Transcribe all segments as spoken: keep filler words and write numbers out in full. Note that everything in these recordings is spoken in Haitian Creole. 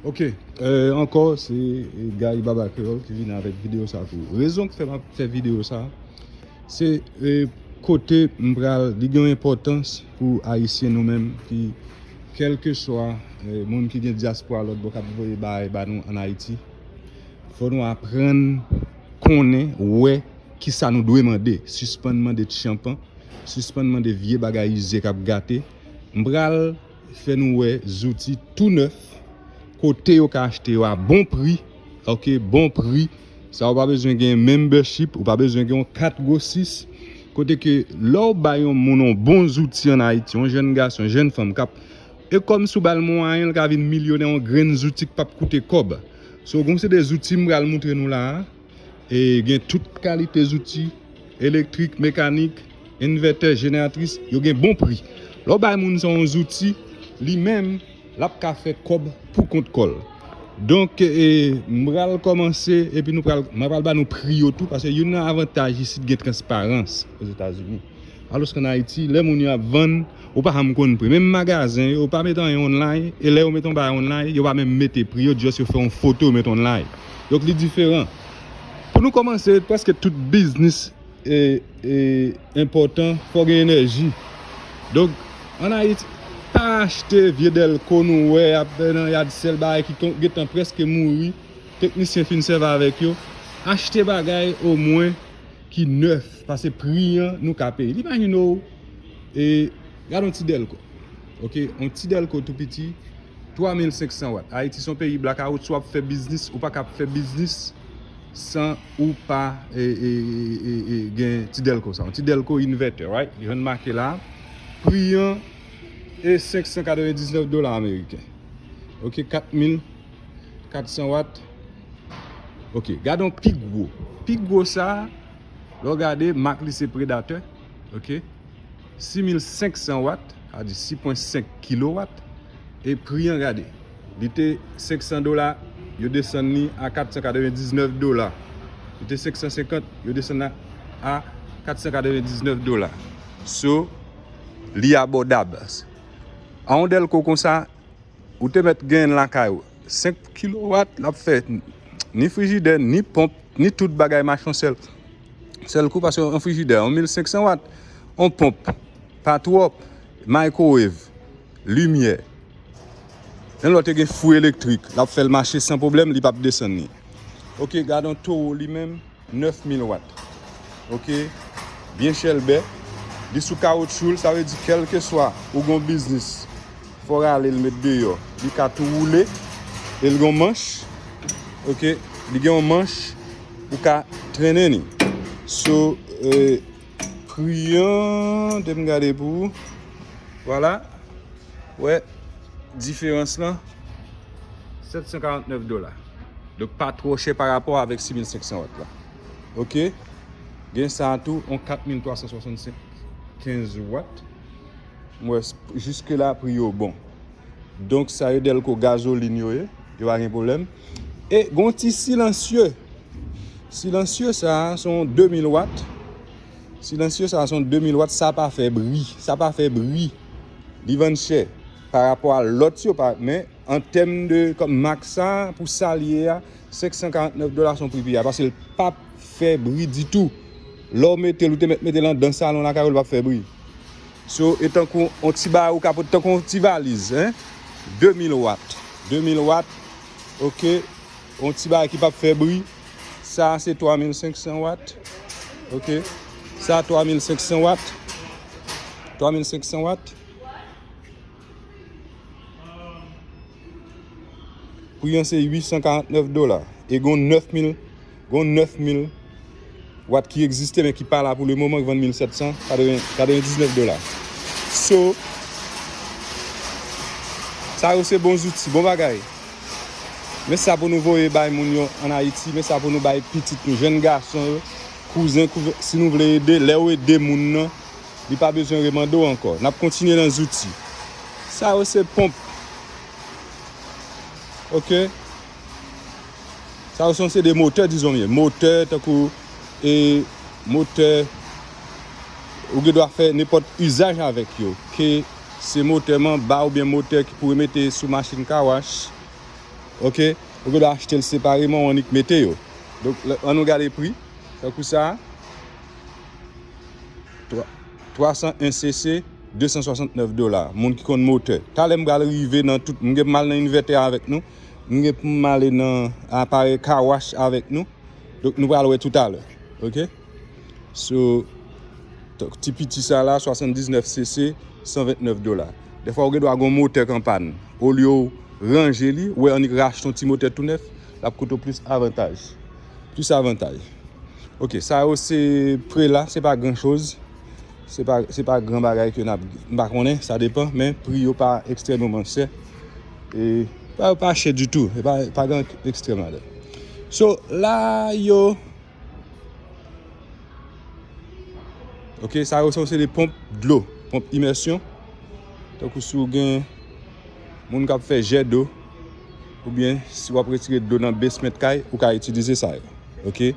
Ok, euh, ankò, se, euh, Guy Baba Kreyòl ki vin avèk videyo sa pou ou. Rezon ki fè m ap fè videyo sa, se, euh, kote m pral, li gen yon enpòtans pou Ayisyen nou menm ki, kèlkeswa, euh, moun ki gen dyaspora lòt bò k ap voye bagay ba nou ann Ayiti. Fò nou aprann konnen, wè kisa nou dwe mande. Sispann mande ti chanpan, sispann mande vye bagay ize k ap gate. M pral fè nou wè zouti tou nèf, kote yo ka achte yo a bon pri, ok, bon pri. Sa ou pa bezwen gen membership, ou pa bezwen gen yon kat grosis. Kote ke lè w bay yon moun yon bon zouti ann Ayiti, yon jèn gason, yon jèn fanm k ap, e kòmsi w ba l mwayen, l ka vin milyonè, yon grenn zouti k p ap koute kòb. So, gen yon seri de zouti m pral montre nou la a. E gen tout kalite zouti, elektrik, mekanik, envètè, jeneratris, yo gen bon pri. Lè w bay moun sa yon zouti, li menm, l ap ka fè kòb pou kont kò l. Donk, e, m pral kòmanse, epi nou pral, mwen pral ba nou pri yo tou, paske youn nan avantaj isit gen transparans Ozetazini. Alòske ann Ayiti, lè moun yo ap vann, ou pa janm konn pri. Menm magazen yo, yo pa mete anyen online, e lè yo mete yon bagay online, yo pa menm mete pri yo, just yo fè yon foto, yo mete online. Donk, li diferan. Pou nou kòmanse, prèske tout biznis e, e, enpòtan, fò gen enèji. Donk, ann Ayiti, pa achte vye dèlko nou wè ap nan yard sale, bagay ki kon-, gentan prèske mouri, teknisyen fin sèvi avèk yo. Achte bagay omwen ki nèf, paske pri an nou ka peye. Imajine w, e, gade yon ti dèlko. Ok, yon ti dèlko tou piti, twa mil senk san wat. Ayiti se yon peyi blakawout, si w ap fè biznis, ou pa ka ap fè biznis san ou pa, e, e, e, e, e, gen ti dèlko sa. Yon ti dèlko envètè, right? Li jwenn make la. Pri an e senk san katrevendiznèf dola ameriken. Ok, kat mil kat san wat. Ok, gade yon pi gwo. Pi gwo sa, lè w gade, mak li se Predator. Ok. Sis mil senk san wat, sa di sis pwen senk kilowat. E pri an, gade. Li te senk san dola, yo desann li a kat san katrevendiznèf dola. Li te senk san senkant, yo desann li a kat san katrevendiznèf dola. So, li abòdab. A yon dèlko konsa, ou te mèt genyen l lakay ou. Senk kilowat, l ap fè ni frijidè, ni ponp, ni tout bagay mache yon sèl, sèl kou, paske yon frijidè, yon mil senk san wat, yon ponp, pa twòp, microwave, limyè. Yon lòt te gen fou elektrik, l ap fè l mache san pwoblèm, li p ap desann li. Ok, gade yon towo li menm. Nèf mil wat. Ok? Byen chèlbè. Li sou kawotchou l, sa vle di kèlkeswa ou gon biznis, fò w rale l met deyò. Li ka tou woule, e l gon manch. Ok? Li gen yon manch, ou ka trennen li. So, e, pri an, de m gade pou ou. Vwala. Wè, diferans lan, sèt san karantnèf dola. Donk, pa twò chè pa rapò avèk sis mil senk san wat la. Ok? Gen sa a tou, yon kat mil twa san swasannsenk, kenz wat. M wè, s-, jiske la, pri yo bon. Donk, sa yo dèlko gazolin yo ye, yo pa gen pwoblèm. E gon ti silansye. Silansye sa a, se yon de mil wat. Silansye sa a, se yon de mil wat, sa pa fè bri. Sa pa fè bri. Li vann chè pa rapò a lòt yo, pa, men an tèm de kòm mak sa, pou sa l ye a, senk san karantnèf dola se yon pri pi a, paske l p ap fè bri ditou. Lè w mete l, ou te mèt mete l anndan salon lakay ou, l p ap fè bri. So, e tankou yon ti bagay ou ka pote, tankou yon ti valiz, en, de mil wat. De mil wat, ok, yon ti bagay ki p ap fè bri. Sa a se twa mil senk san wat. Ok. Sa a twa mil senk san wat. Twa mil senk san wat. Pri an se uit san karantnèf dola. E gon nèf mil, gon nèf mil wat ki egziste, men ki pa la pou le moman, ki vann mil sèt san katreven, katrevendiznèf dola. So, sa yo se bon zouti, bon bagay. Men sa pou nou voye bay moun yo ann Ayiti, men sa pou nou bay pitit nou, jèn gason yo, kouzen, kouzen, si nou vle ede, lè w ede moun nan, li pa bezwen remande w ankò. N ap kontinye nan zouti. Sa yo se ponp. Ok? Sa yo se yon seri de motè, dizon byen. Motè, tankou, e, motè, ou gen dwa fè nenpòt izaj avèk yo. Ke se motè manba oubyen motè ki pou remete sou machin car wash. Ok, ou gen dwa achte l separeman, ou annik mete yo. Donk, ann nou gade pri. Tankou sa, twa san en C C, de san swasantnèf dola. Moun ki konn motè. Talè m pral rive nan tout, m gen pou m al nan invètè avèk nou. M gen pou m ale nan aparèy car wash avèk nou. Donk, nou pral wè toutalè. Ok? So, ti piti sa la, swasanndiznèf C C, san ventnèf dola. Dèfwa, ou gen dwa gen yon motè k an pàn. Olye w ranje li, ou wè annik rachte yon ti motè tou nèf, l ap koute w plis avantaj. Plis avantaj. Ok, sa yo se pre la, se pa gran choz. Se pa, se pa gran bagay ke n ap, m pa konnen, sa depan, men pri yo pa ekstrèmeman chè. E pa, pa chè ditou, e pa, pa gen ekstrèm ladan. So, la yo, ok, sa yo se de ponp dlo, ponp imèsyon. Tankou si w gen moun k ap fè jè do, oubyen si w ap retire dlo nan basement kay, ou ka itilize sa yo. Ok?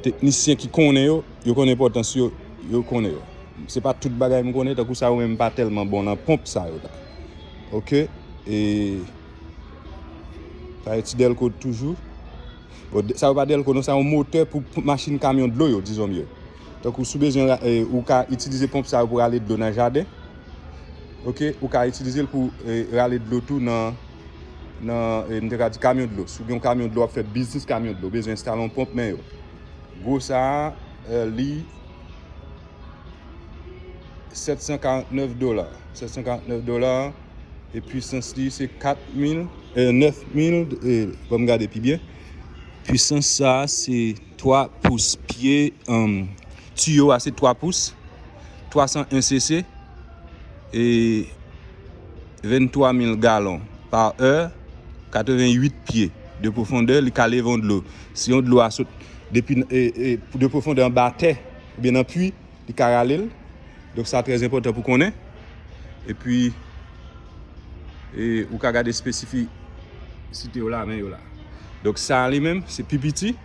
Teknisyen ki konnen yo, yo konn enpòtans yo, yo konnen yo. Se pa tout bagay m konnen, tankou sa yo menm m pa tèlman bon nan ponp sa yo la. Ok? E sa yo ti dèlko toujou. Bon, sa yo pa dèlko non, sa yon motè pou, pou machin kamyon dlo yo, dizon mye. Tankou si w bezwen, e, ou ka itilize ponp sa yo pou rale dlo nan jaden. Ok, ou ka itilize l pou, e, rale dlo tou nan, nan, e, m te ka di kamyon dlo. Si w gen yon kamyon dlo, w ap fè biznis kamyon dlo, ou bezwen enstale yon ponp men yo. Gwo sa a, e, li sèt san karantnèf dola. Sèt san karantnèf dola. E pwisans li se kat mil, e, nèf mil, e, ban m gade pi byen. Pwisans sa a se twa pous pye, um, tiyo a se twa pous, twa san en C C, e venntwa mil galon pa è, katreventuit pye de pwofondè, li ka leve yon dlo. Si yon dlo a sot depi, e, e, de pwofondè anba tè, oubyen nan pwi, li ka rale l. Donk, sa trè enpòtan pou konnen. Epi, e, ou ka gade espesifisite yo la, men yo la. Donk, sa a li menm, se pi piti.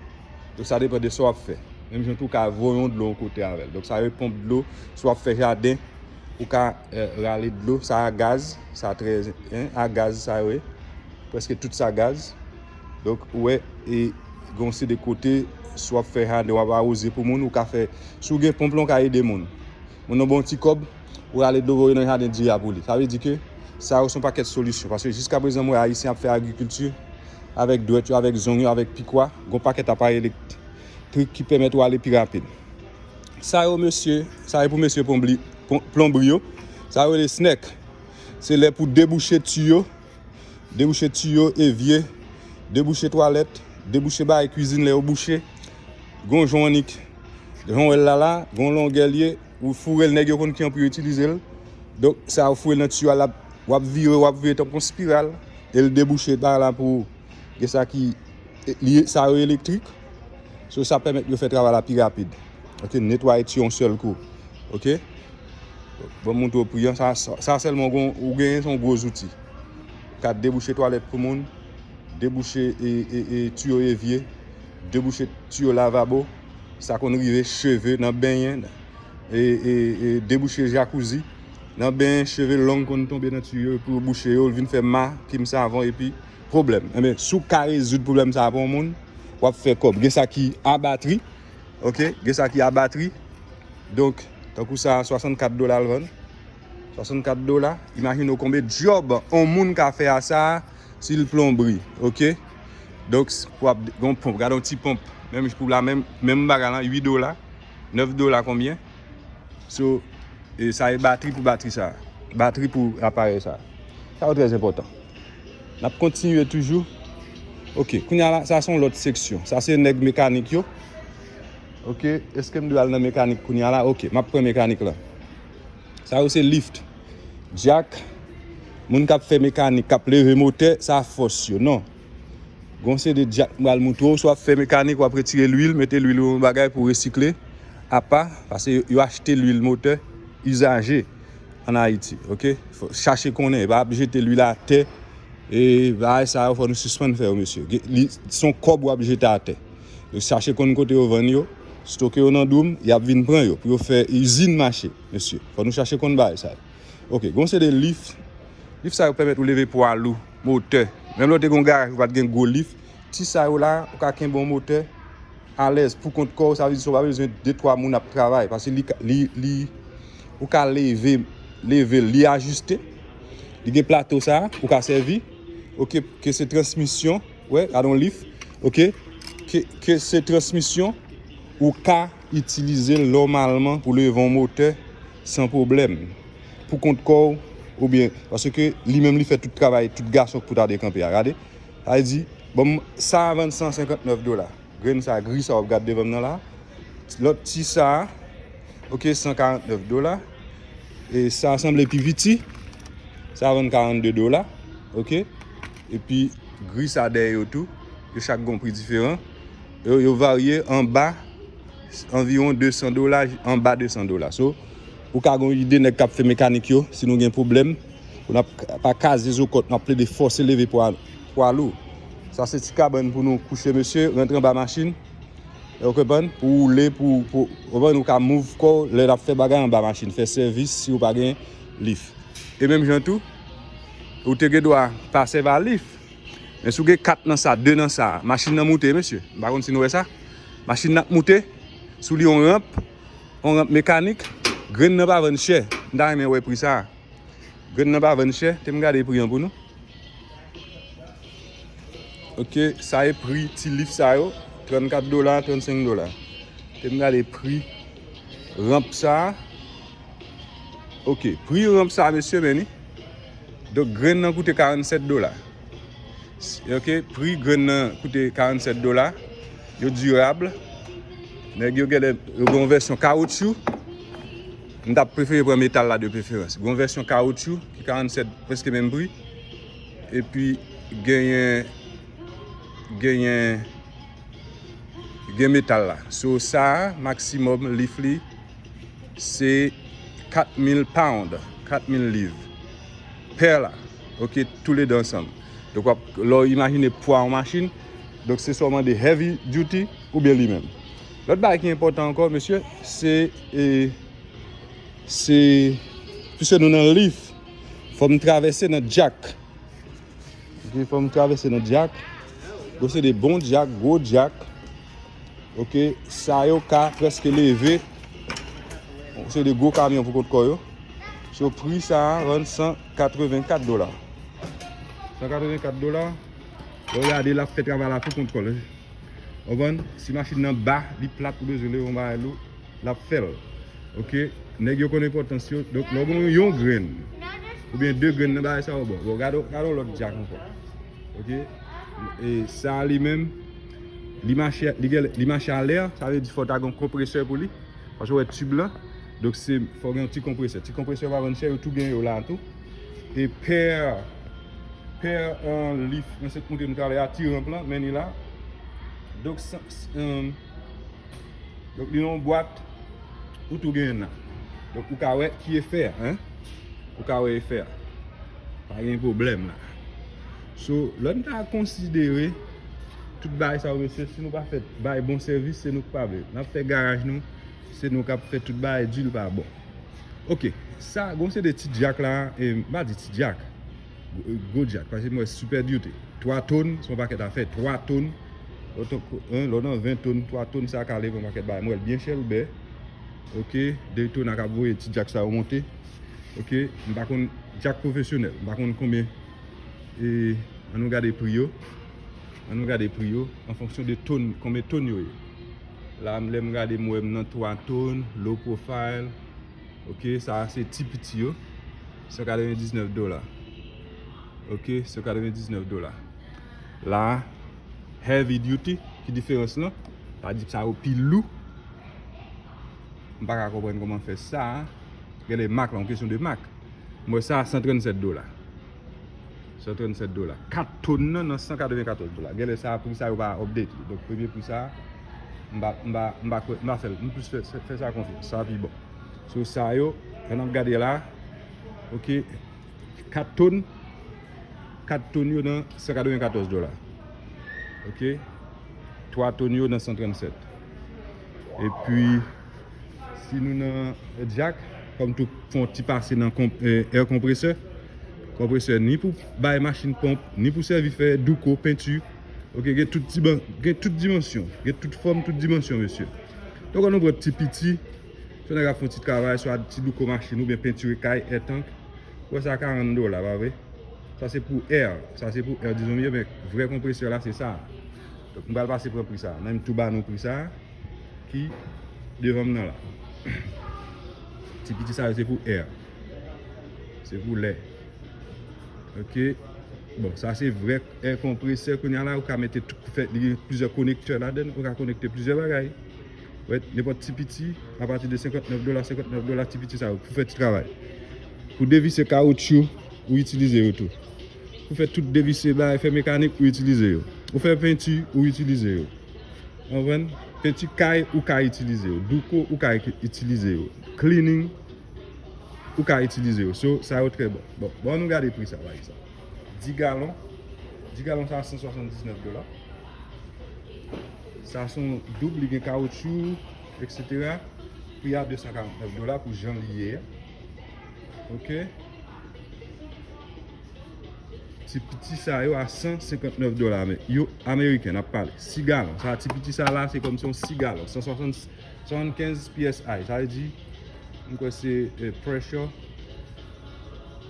Donk, sa depann de sa w ap fè. Menm jan tou, ou ka voye yon dlo yon kote avè l. Donk, sa yo ponp dlo, si w ap fè jaden, ou ka, e, rale dlo. Sa a gaz, sa trè, en, a gaz, sa yo ye. Prèske tout sa gaz. Donk, ou wè, e, gen yon seri de kote, si w ap fè jaden, w ap awoze pou moun, ou ka fè, si w gen ponp lan, ou ka ede moun. Moun nan ba w yon ti kòb, ou rale dlo voye nan jaden di a pou li. Sa vle di ke sa yo se yon pakèt solisyon. Paske jiskaprezan, m wè Ayisyen ap fè agrikilti avèk dwèt yo, avèk zong yo, avèk pikwa, gen yon pakèt aparèy elektrik ki pèmèt ou ale pi rapid. Sa yo, mesye, sa yo pou mesye plonbri, plon-, plonbri yo. Sa yo rele snèk. Se lè pou debouche tiyo, debouche tiyo, evye, debouche twalèt, debouche bagay kwizin lè yo bouche. Gon jan w annik, jan w wè l la la, gon longè l ye, ou foure l, nèg yo konn kijan pou yo itilize l. Donk, sa yo foure l nan tiyo a, l ap, w ap vire, w ap vire tankou yon espiral, e l debouche pa la pou gen sa ki, e, li, sa yo elektrik. So, sa pèmèt yo fè travay la pi rapid. Ok, netwaye tiyo yon sèl kou. Ok? Bon, m montre w pri an, sa, sa, sa sèlman ou gen, ou genyen, se yon gwo zouti. Ka debouche twalèt pou moun, debouche, e, e, e, tiyo evye, debouche tiyo lavabo, sa konn rive cheve nan benyen, e, e, e, debouche jakouzi, nan benyen cheve long konn tonbe nan tiyo, epi yo bouche yo, l vin fè ma, kim savon, epi pwoblèm. Enben, si w ka rezoud pwoblèm sa a pou yon moun, w ap fè kòb. Gen sa ki a batri, ok? Gen sa ki a batri. Donk, tankou sa a, swasannkat dola l vann. Swasannkat dola. Imajine w konbyen djòb yon moun ka fè a sa a, si l plonbri, ok? Donk, s-, pou ap, gon ponp, gade yon ti ponp. Menm pou la, menm, menm bagay lan, uit dola, nèf dola konbyen? So, e sa e batri pou batri sa. Batri pou aparèy sa. Sa yo trè enpòtan. N ap kontinye toujou. Ok, kounye a la, sa se yon lòt seksyon. Sa se nèg mekanik yo. Ok, èske m dwe al nan mekanik kounye a la? Ok, m ap pran mekanik lan. Sa yo se lift. Dyak, moun k ap fè mekanik, k ap leve motè, sa fòs yo. Non. Gon seri de dyak m pral moutre w, si w ap fè mekanik, w ap retire lwil, mete lwil ou yon bagay pou resikle apa, paske yo, yo achte lwil motè izaje ann Ayiti, ok? Fò, chache konnen, pa ap jete lwil atè, e bagay sa yo, fò nou sispann fè yo, mesye. Gen, li, se yon kòb w ap jete atè. Yo chache konn kote yo vann yo, stoke yo nan doum, y ap vin pran yo, pou yo fè izin mache, mesye. Fò nou chache konn bagay sa yo. Ok, gon seri de lift. Lift sa yo pèmèt ou leve pwa lou, motè, Menm lè w te gen yon garaj ou pa t gen gwo lif, ti sa yo la, ou ka kenbe yon motè alèz pou kont kò w, sa vle di sa w pa bezwen de twa moun ap travay, paske li, li, li, ou ka leve, leve l, li ajiste, li gen plato sa, ou ka sèvi, oke, ke se transmisyon, wè, gade yon lif, oke, ke, ke se transmisyon, ou ka itilize l nòmalman pou leve yon motè san pwoblèm. Pou kont kò w, oubyen, paske li menm li fè tout travay, tout gason k pou ta dekanpe a, gade. Sa vle di, bon, sa a vann san senkant nèf dola. Grenn sa, gri sa w ap gade devan m nan la. Lòt ti sa a, oke, san karant nèf dola. E sa a sanble pi piti. Sa a vann karannde dola, oke. Epi gri sa dèyè yo tou, yo chak gen yon pri diferan. Yo, yo varye anba anviwon de san dola, anba de san dola. So, ou ka gen yon ide nèg k ap fè mekanik yo, si nou gen pwoblèm, pou n ap pa kaze zo kòt, n ap plede fòse leve pwa, pwa lou. Sa se ti kabann pou nou kouche, mesye, rantre anba machin. Ou konprann? Pou woule, pou, pou, ou konprann, ou ka move kò w lè n ap fè bagay anba machin, fè sèvis si w pa gen lif. E menm jan tou, ou te gen dwa pa sèvi a lif. Men si w gen kat nan sa, de nan sa, machin nan moute, mesye. M pa konn si nou wè sa. Machin nan ap moute, sou li yon ranp, yon ranp mekanik. Grenn nan pa vann chè. M ta renmen wè pri sa. Grenn nan pa vann chè. Te m gade pri an pou nou. Oke, sa e pri ti lif sa yo. Trannkat dola, trannsenk dola. Te m gade pri ranp sa. Oke, pri ranp sa, mesye, men ni. Donk, grenn nan koute karannsèt dola. Oke, pri grenn nan koute karannsèt dola. Yo dirab. Nèg yo genlè, yo gen yon vèsyon kawotchou. M t ap prefere pran metal la de preferans. Gen yon vèsyon kawotchou ki karannsèt, prèske menm pri. Epi genyen, genyen, gen metal la. So sa a, maksimòm lif li, se kat mil pound, kat mil liv. Pè la, oke, toulede ansanm. Donk, w ap, lè w imajine pwa yon machin, donk se swa w mande heavy duty oubyen li menm. Lòt bagay ki enpòtan ankò, mesye, se, e, se, piske nou nan lif, fò m travèse nan djak. Oke, fò m travèse nan djak. Donk se de bon djak, gwo djak. Oke, sa yo ka prèske leve. Se de gwo kamyon pou kont kò yo. So, pri sa a vann san katrevenkat dola. San katrevenkat dola. Lè w gade, l ap fè travay la pou kont kò l. Ou konprann? Si machin nan ba, li plat, ou bezwen leve yon bagay lou, l ap fè l. Oke? Nèg yo konn enpòtans yo. Donk, lè w gen yon grenn, oubyen de grenn nan bagay sa yo, bon. Bon, gade, gade yon lòt djak ankò. Oke? E sa li menm, li mache, li gen, li mache alè, sa vle di fò w ta gen yon konpresè pou li. Paske w wè tib lan, donk se, fò w gen yon ti konpresè. Ti konpresè yo pa vann chè, yo tou gen yo la tou. E pè, pè, e, lif, mwen se t moute m talè a, ti ranp lan, men ni la. Donk, sa, s-, e, donk, li nan yon bwat, ou tou genyen la. Donk, ou ka wè ki efè a, en? Ou ka wè efè a. Pa gen pwoblèm la. So, lè n ta konsidere tout bagay sa yo, mesye, si nou pa fè bay bon sèvis, se nou k pa vle. N ap fè garaj nou, se nou k ap fè tout bagay di l pa bon. Oke, sa, gon se de ti djak la, e, m pa di ti djak, gwo, gwo djak, paske m wè Super Duty. Twa tonn, se yon pakèt afè, twa tonn. Lè w nan ven tonn, twa tonn, sa ka leve yon pakèt bagay. M wè l byen chèlbè. Oke, Daytona k ap voye ti djak sa yo monte. Oke, m pa konn djak pwofesyonèl, m pa konn konbyen. E, ann nou gade pri yo. Ann nou gade pri yo, an fonksyon de tonn, konbyen tonn yo ye. La, lè m gade, m wè m nan twa tonn, low profile. Oke, sa a se ti piti yo. San katrevendiznèf dola. Oke, san katrevendiznèf dola. La, heavy duty, ki diferans lan? Sa di sa yo pi lou. M pa ka konprann kòman fè sa. Genlè mak la, yon kesyon de mak. M wè sa a san trannsèt dola. San trannsèt dola. Kat tonn nan, nan san katrevenkatòz dola. Genlè sa a, pri sa yo pa update li. Donk, premye pri sa a, m pa, m pa, m pa kwè, m pa fè l. M plis fè, fè, fè sa konfyans. Sa pi bon. So sa yo, jan n ap gade la, oke, kat tonn, kat tonn yo nan san katrevenkatòz dola. Oke? Twa tonn yo nan san trannsèt. Epi, si nou nan djak, fò m tou fè yon ti pase nan konp-, e, air compressor. Konpresè ni pou bay machin ponp, ni pou sèvi fè douko, penti. Ok, gen tout diban-, gen tout dimansyon, gen tout fòm, tout dimansyon, mesye. Donk, nou pran ti piti, si yon nèg ap fè yon ti travay, swa ti douko machin oubyen pentire kay, air tank. Ou wè sa, karant dola, pa vre? Sa se pou air, sa se pou air, dizon mye, men vrè konpresè la, se sa. Donk, m pral pase pran pri sa. Nan m tou ba nou pri sa, ki devan m nan la. Ti piti sa yo, se pou air. Se pou lè. Ok. Bon, sa se vrè air konpresè. Kounye a la, ou ka mete tout, fè, li gen plizyè konektè ladan, ou ka konekte plizyè bagay. Wè, nenpòt ti piti, apati de senkantnèf dola, senkantnèf dola, ti piti sa yo, pou fè ti travay. Pou devise kawotchou, ou itilize yo tou. Pou fè tout devise, bagay, fè mekanik, ou itilize yo. Ou fè penti, ou itilize yo. Ou konprann? Penti kay, ou ka itilize yo. Douko, ou ka itilize yo. Cleaning, ou ka itilize yo. So, sa yo trè bon. Bon, bon, nou gade pri sa, pa egzanp. Dis galon. Dis galon, sa san swasanndiznèf dola. Sa se yon doub, li gen kawotchou, etsetera. Pri a de san karantnèf dola pou jan li ye a. Ok. Ti piti sa yo a san senkantnèf dola, men yo ameriken, n ap pale. Sis galon. Sa, ti piti sa la, se kòmsi yon sis galon. San swasant, swasannkenz P S I. Sa vle di, m kwè se, eh, pressure.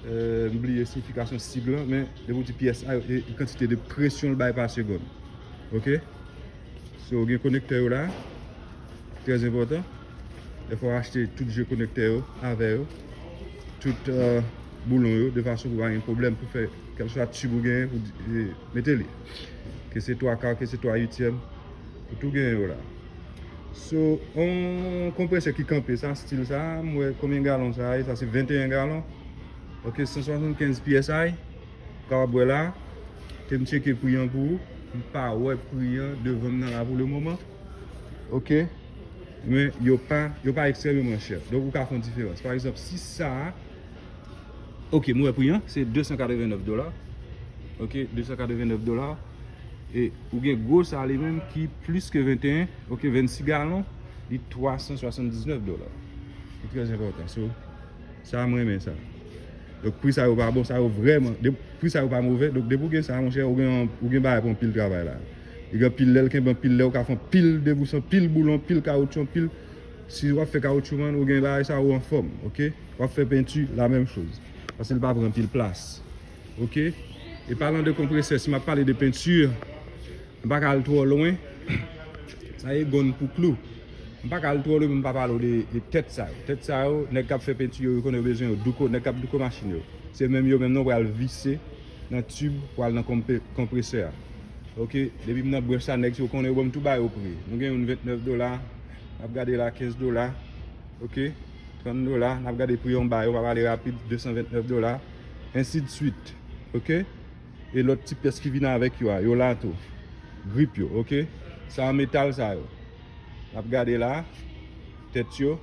Eh, m bliye siyifikasyon sig lan, men depi w di P S I, e, e kantite de presyon l bay pa segonn. Ok? So, gen konektè yo la. Trè enpòtan. Dèfwa w achte tout je konektè yo avè yo. Tout, eh, boulon yo, de fason pou pa gen pwoblèm pou fè kèlkeswa tib ou genyen pou di-, eh, mete li. Ke se twa ka, ke se twa uityèm, ou tou genyen yo la. So, yon konpresè ki kanpe, sa, stil sa, m wè konbyen galon sa ye, sa se venteyen galon. Ok, san swasannkenz P S I. Kapab wè la, ke m tcheke pri an pou ou. M pa wè pri an devan m nan la pou le moman. Ok? Men yo pa, yo pa ekstrèmeman chè. Donk, ou ka fè yon diferans. Pa egzanp, si sa, ok, m wè pri an, se de san katrevennèf dola. Ok, de san katrevennèf dola. E ou gen gwo sa li menm ki plis ke venteyen, ok, vennsis galon, li twa san swasanndiznèf dola. Li trè enpòtan. So, sa, m renmen sa. Donk, pri sa yo pa bon, sa yo vrèman, de, pri sa yo pa move. Donk, depi w gen sa, monchè, ou gen, ou gen bagay pou anpil travay la. Li gen anpil lè, l kenbe anpil lè, ou ka fè anpil debousan, anpil boulon, anpil kawotchou, anpil. Si w ap fè kawotchou, man, ou gen bagay sa, ou anfòm, ok? W ap fè penti, la menm choz. Paske l pa pran anpil plas. Ok? E palan de konpresè, si m ap pale de penti, m pa ka al twò lwen. Sa e gonn pou klou. M pa ka al twò lwen pou m pa pale w de, de tèt sa yo. Tèt sa yo, nèg k ap fè penti yo, yo konnen yo bezwen yo. Douko, nèg k ap douko machin yo. Se menm yo menm nan pral vise nan tib pou al nan konpe-, konpresè a. Ok? Depi m nan branch sa, nèg yo konnen yo ban m tou ba yo pri. Nou gen youn ventnèf dola, n ap gade la kenz dola. Ok? Trant dola, n ap gade pri yon ba yo, m ap ale rapid, de san ventnèf dola, ensi de swit. Ok? E lòt ti pyès ki vin avèk yo a, yo la tou. Grip yo, ok? Sa an metal sa yo. N ap gade la, tèt yo.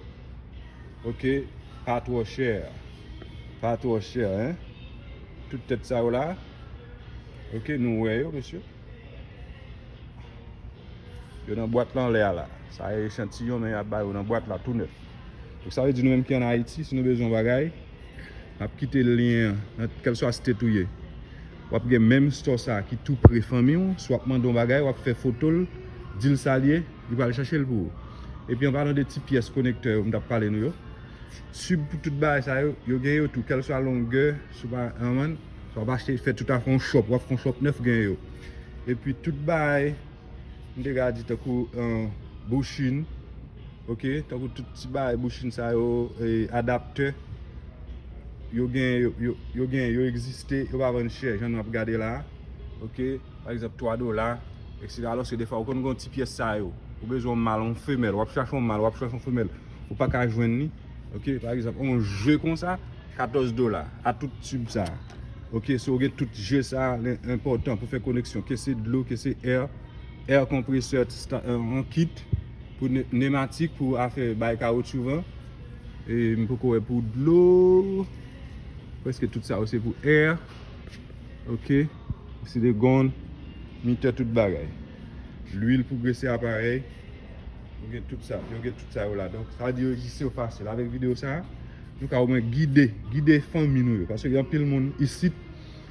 Ok? Pa twò chè. Pa twò chè, en. Tout tèt sa yo la. Ok, nou wè yo, mesye. Yo nan bwat la anlè a la. Sa e echantiyon, men y ap ba yo nan bwat la tou nèf. Donk, sa vle di nou menm ki ann Ayiti, si nou bezwen yon bagay, n ap kite lyen an nan kèlswa state ou ye. W ap gen menm store sa a ki tou pre fanmi w, si w ap mande yon bagay, w ap fè foto l, di l sa l ye, li pral chache l pou ou. Epi an palan de ti pyès konektè yo m t ap pale nou yo, tib pou tout bagay sa yo, yo gen yo tou, kèlswa longè, si w pa, an, man, si w ap achte, fè tout afè yon shop, w ap fè yon shop nèf, gen yo. Epi tout bagay, m te ka di tankou, eh, bouchin, ok, tankou tout ti bagay bouchin sa yo, eh, adaptè, yo gen, yo, yo, yo gen, yo egziste, yo pa vann chè, jan nou ap gade la, ok, pa egzanp, twa dola, etsetera. Alòske defwa, ou konn gen yon ti pyès sa yo, ou bezwen yon mal, yon femèl, w ap chache yon mal, w ap chache yon femèl, ou pa ka jwenn li, ok, pa egzanp, yon je konsa, katòz dola, a tout tib sa, ok, so ou gen tout je sa, l enpòtan pou fè koneksyon, ke se dlo, ke se air, air compressor, sta-, eh, yon kit pou ne-, nematik, pou afè bay kawotchou van. E m poko wè pou dlo. Prèske tout sa yo se pou air. Ok. Silicone, mitè, tout bagay. Lwil pou grese aparèy. Yo gen tout sa, yo gen tout sa yo la. Donk, sa vle di yo egziste yo fasil. Avèk videyo sa, nou ka omwen gide, gide fanmi nou yo. Paske gen anpil moun isit,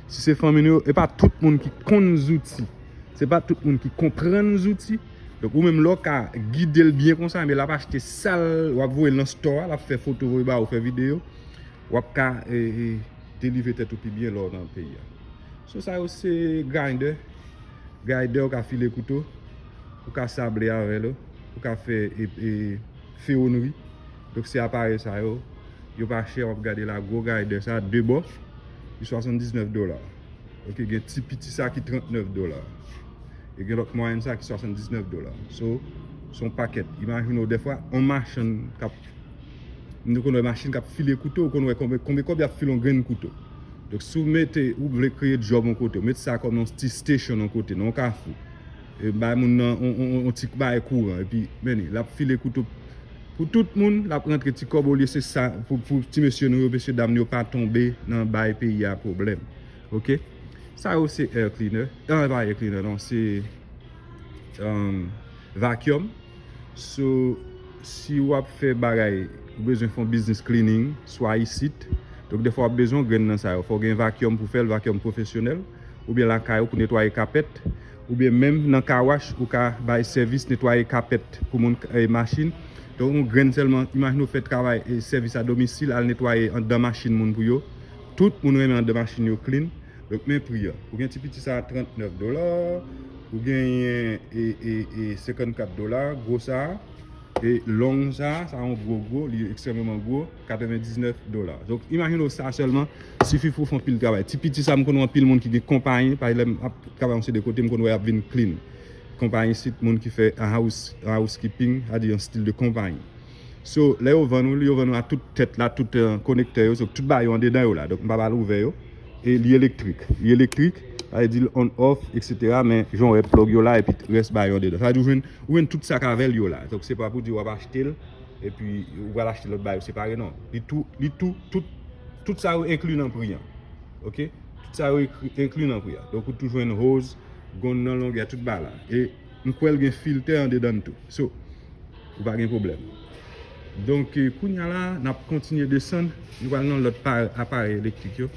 si se fanmi nou yo, e pa tout moun ki konn zouti. Se pa tout moun ki konprann zouti. Donk, ou menm lè w ka gide l byen konsa, men l ap achte sa l, w ap voye l nan store a, l ap fè foto, voye ba ou, fè videyo, w ap ka e, e, delivre tèt ou pi byen lè w nan peyi a. So, sa yo se grinder. Grinder, ou ka file kouto, ou ka sable avè l, ou ka fè e, e, fewonri. Donk, se aparèy sa yo, yo pa chè, w ap gade la, gwo grinder sa, de bò, li swasanndiznèf dola. Oke, gen ti piti sa ki trannèf dola. E gen lòt mwayèn sa ki swasanndiznèf dola. So, se yon pakèt. Imajine w, dèfwa, yon machann k ap, nou konn wè machin k ap file kouto, ou konn wè konbyen, konbyen kòb y ap file yon grenn kouto. Donk, si w mete, ou vle kreye djòb yon kote, ou mete sa kòm yon ti station yon kote, nan yon kafou. E bay moun nan, on, on, on, on ti bagay kouran, epi, men, l ap file kouto pou tout moun, l ap rantre ti kòb olye se sa, pou, pou ti mesye nou yo, mesye dam nou yo pa tonbe nan bay peyi a pwoblèm. Oke? Sa yo se air cleaner. Ah, pa air cleaner, non, se, um, vacuum. So, si w ap fè bagay, ou bezwen fè yon business cleaning, swa isit. Donk, dèfwa w ap bezwen yon grenn nan sa yo. Fò w gen vacuum pou fè l, vacuum pwofesyonèl. Oubyen lakay ou pou netwaye kapèt. Oubyen menm nan car wash, ou ka bay sèvis netwaye kapèt pou moun, e, machin. Donk, yon grenn sèlman, imajine w fè travay, e, sèvis a domisil, al netwaye anndan machin moun pou yo. Tout moun renmen anndan machin yo clean. Donk, men pri a. Ou gen ti piti sa a trannèf dola, ou genyen e, e, e senkankat dola, gwo sa a, e long sa a, sa a yon gwo gwo, li ekstrèmeman gwo, katrevendiznèf dola. Donk, imajine w sa sèlman, sifi pou w fè anpil travay. Ti piti sa a, m konnen anpil moun ki gen konpayi, pa egzanp, lè m ap travay yon seri de kote, m konn wè y ap vin clean. Konpayi isit, moun ki fè an house, an housekeeping, sa di yon stil de konpayi. So, lè yo vann ou li, yo vann ou a tout tèt la, tout, eh, konektè yo, so, tout bagay yo andedan yo la. Donk, m pa pral ouvè yo. E li elektrik. Li elektrik, sa vle di l on off, et cetera. Men, jan w wè plug yo la, epi rès bagay yo andedan. Sa vle di ou jwenn, ou jwenn tout sa k avè l yo la. Donk, se pa pou di w ap achte l, epi ou pral achte lòt bagay yo separe, non. Li tou, li tou, tout, tout sa yo enkli nan pri an. Oke? Tout sa yo ekri, enkli nan pri an. Donk, ou tou jwenn hose, gonn nan longè, tout bagay la. E m kwè l gen filtè andedan l tou. So, ou pa gen pwoblèm. Donk, eh, kounye a la, n ap kontinye desann. Nou pral nan lòt pa-, aparèy elektrik yo.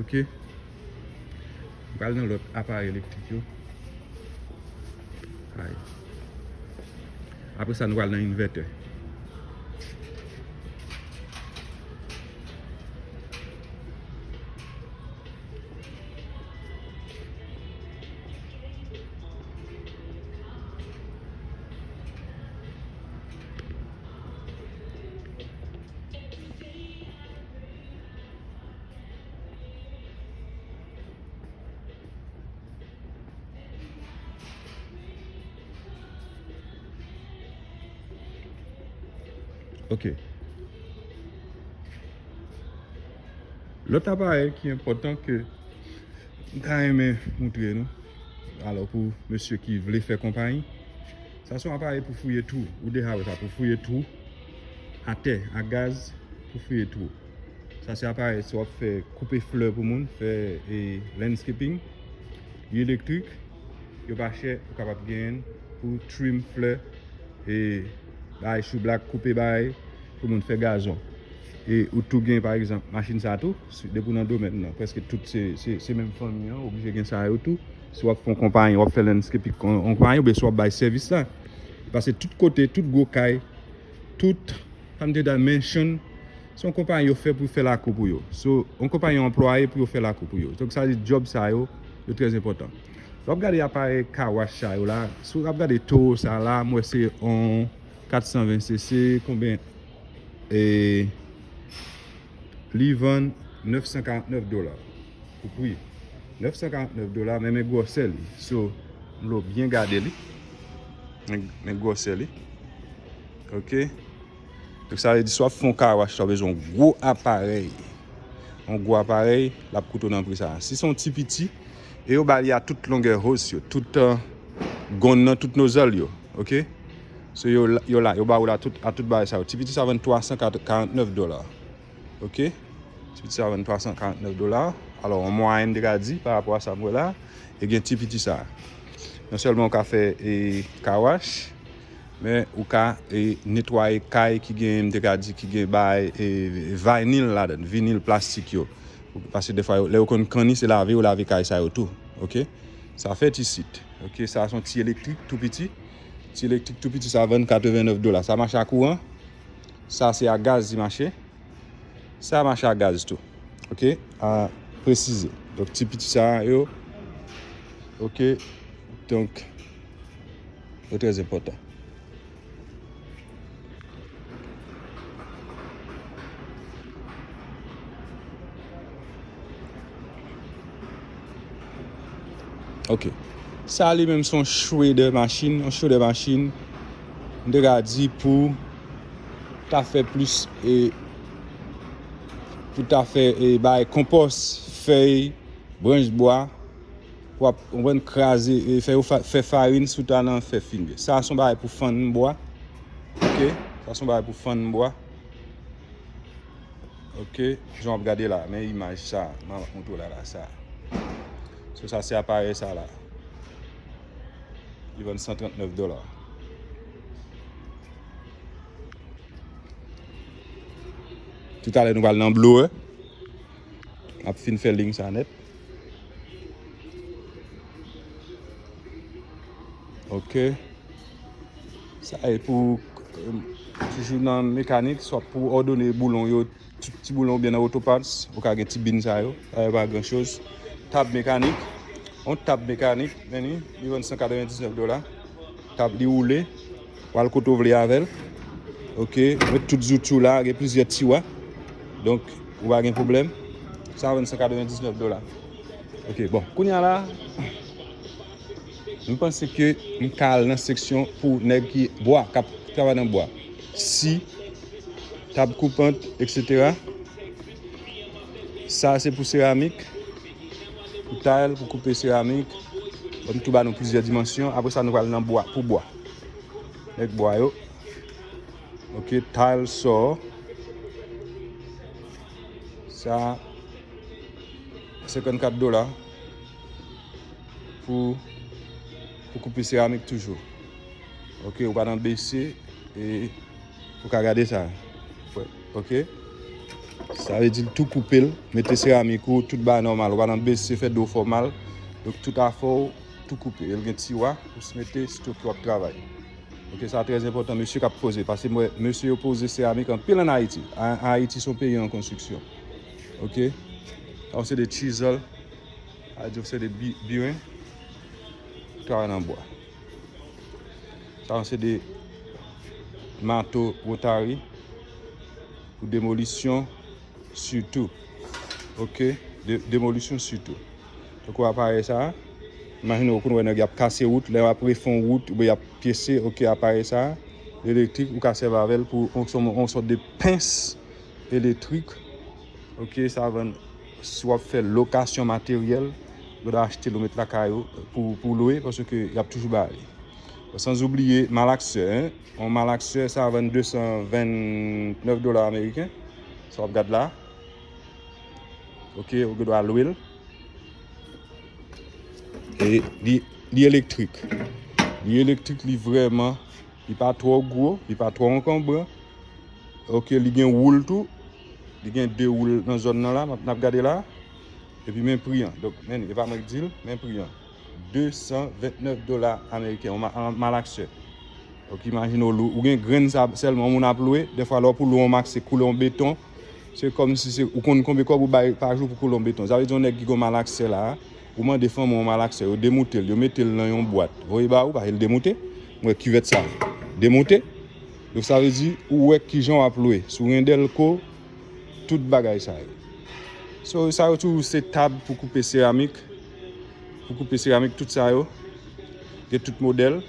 Oke? Nou pral nan lòt aparèy elektrik yo. Ay. Apre sa, nou pral nan invètè. Ok. Lòt aparèy ki enpòtan ke m ta renmen moutre nou, alò, pou mesye ki vle fè konpayi, sa se yon aparèy pou fouye twou. Ou deja wè sa, pou fouye twou atè, a gaz, pou fouye twou. Sa se aparèy si w ap fè koupe flè pou moun, fè, e, landscaping. Li elektrik, yo pa chè, ou kapab genyen l pou trim flè, e, bay choublak, koupe bay pou moun fè gazon. E ou tou gen, pa egzanp, machin sa tou, si, depi w nan domèn nan, prèske tout se, se, se menm fanmi an, oblije gen sa yo tou. Si w ap fè yon konpayi, w ap fè landscaping kon-, yon konpayi, oubyen si w ap bay sèvis la. Paske tout kote, tout gwo kay, tout, sa m te di a, mansion, se yon konpayi yo fè pou fè lakou pou yo. So, yon konpayi yo anplwaye pou yo fè lakou pou yo. Donk, sa vle di djòb sa yo, yo trè enpòtan. Lè w ap gade aparèy car wash sa yo la, si w ap gade Toro sa la, m wè se yon kat san ven C C, konbyen, e, li vann nèf san karant nèf dola pou pri. Nèf san karant nèf dola, men men gwosè li. So, m vle w byen gade li. Men, men gwosè li. Ok. Donk, sa vle di, si w ap fè yon car wash, w ap bezwen yon gwo aparèy. Yon gwo aparèy, l ap koute w nan pri sa a. Si se yon ti piti, e yo ba li a tout longè hose yo, tout, eh, gonn nan, tout nozzle yo. Ok? So, yo la, yo la, yo ba ou la tout, a tout bagay sa yo. Ti piti sa vann twa san karant nèf dola. Ok? Ti piti sa vann twa san karant nèf dola. Alò, an mwayèn, te ka di, pa rapò a sa m wè la, e gen ti piti sa. Non sèlman ou ka fè, e, car wash, Men ou ka e, netwaye kay ki gen, m te ka di, ki gen bay e, vinil ladan, vinil plastik yo. Paske defwa, yo- lè yo konn kanni, se lave yo lave kay sa yo tou. Oke? Sa fèt isit. Oke? Sa se yon ti elektrik tou piti. Ti elektrik tou piti, sa vann katrevennnèf dola. Sa mache a kouran. Sa se a gaz li mache. Sa mache a gaz tou. Oke? A presize. Donk, ti piti sa yo. Oke? Donk, yo trè enpòtan. Ok. Sa li menm se yon shredder machin, yon shredder machin. M te ka di pou ta fè plis, e, pou ta fè, e, bay konpòs, fèy, branch bwa, pou ap, w konprann, kraze, e, fè yo fa- fè farin si w ta nan fè fimye. Sa se yon bagay pou fann bwa. Ok? Sa se yon bagay pou fann bwa. Ok, jan w ap gade la, men imaj sa, m ap montre w la, la, sa. So, sa se aparèy sa la. Li vann san trannèf dola. Toutalè, nou pral nan blower. M ap fin fè liy sa nèt. Ok. Sa e pou, em, toujou nan mekanik, swa pou òdone boulon yo, ti, ti boulon oubyen nan auto parts, ou ka gen ti bin sa yo. Sa yo pa gran choz. Tab mekanik. Yon tab mekanik, men li, li vann san katrevendiznèf dola. Tab li woule. W al kote w vle avè l. Ok. Met tout zouti w la, gen plizyè tiwa. Donk, ou pa gen pwoblèm. Sa vann san katrevendiznèf dola. Ok, bon. Kounye a la, m panse ke m ka al nan seksyon pou nèg ki bwa, k ap travay nan bwa. Si, tab koupant, etsetera. Sa se pou seramik, pou tile, pou koupe seramik. Bon, m tou ba nou plizyè dimansyon. Apre sa, nou pral nan bwa, pou bwa. Nèg bwa yo. Ok, tile saw. Sa, senkannkat dola pou, pou koupe seramik toujou. Ok, ou pa nan bese, e ou ka gade sa. Ok? Sa vle di l tou koupe l, mete seramik ou, tout bagay nòmal. Ou pa nan bese, fè do w fè w mal. Donk, tout afè w, tou koupe. E l gen tiwa pou s mete, sitou ke w ap travay. Ok, sa trè enpòtan, mesye k ap poze. Paske m wè mesye yo poze seramik anpil ann Ayiti. A- Ayiti se yon peyi an konstriksyon. Ok? Sa se de chisel. Sa vle di se de bi- biren. Travay nan bwa. Sa se de mato Rotary pou demolisyon sitou. Ok? De- demolisyon sitou. Tankou aparèy sa a, imajine w konn wè nèg y ap kase wout, lè y ap refè yon wout, oubyen y ap pyese, ok, aparèy sa a, elektrik, ou ka sèvi avè l pou yon, yon, yon sòt de pens elektrik. Ok, sa vann, si w ap fè lokasyon materyèl, ou dwe achte l, ou met lakay ou pou, pou lwe, paske y ap toujou ba li. San oubliye malaksè, en. Yon malaksè, sa vann de san vennèf dola ameriken. Sa w ap gad la. Ok, ou gen dwa lwe l. E li, li elektrik. Li elektrik, li vrèman, li pa twò gwo, li pa twò ankonbran. Ok, li gen woul tou. Li gen de woul nan zòn nan la, n ap, n ap gade la. Epi men pri an. Donk, men, e pa mwen ki di l, men pri an. De san vennèf dola ameriken, yon ma- yon malaksè. Donk, imajine w lwe, ou gen grenn sa sèlman, yon moun ap lwe, dèfwa lè w pou lwe yon mak, se koule yon beton. Se kòmsi se, ou konn konbyen kòb ou bay pa jou pou koule yon beton. Sa vle di yon nèg ki gen yon malaksè la, ou mande fanmi w yon malaksè, yo demoute l, yo mete l nan yon bwat, voye ba ou, paske l demoute. M wè kivèt sa, demoute. Donk, sa vle di, ou wè kijan w ap lwe. Si w gen dèlko, tout bagay sa yo. So, sa yo toujou se tab pou koupe seramik. Pou koupe seramik, tout sa yo. Gen tout modèl.